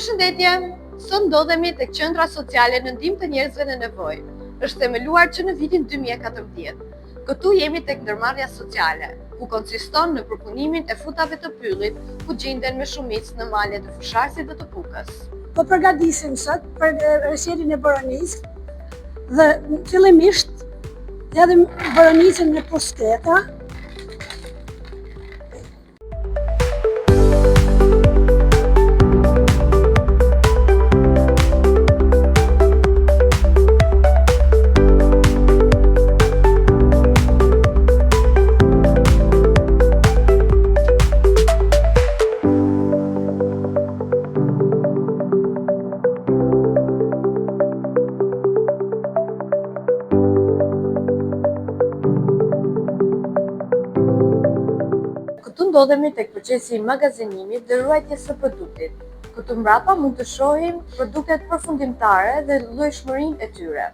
Përshëndetje! Sot ndodhemi tek Qendra Sociale në ndihmë të njerëzve në nevojë. Është themeluar që në vitin 2014. Këtu jemi tek ndërmarrja sociale, ku konsiston në përpunimin e frutave të pyllit, ku gjinden me shumicë në malet e Fushë-Arrëzit dhe të Pukës. Po përgatisim sot për reçelin e boronicës dhe fillimisht hedhim boronicën në pusketa. Këtu ndodhemi tek procesi i magazinimit dhe ruajtjes së produktit. Këtu mbrapa mund të shohim produktet përfundimtare dhe llojshmërinë e tyre.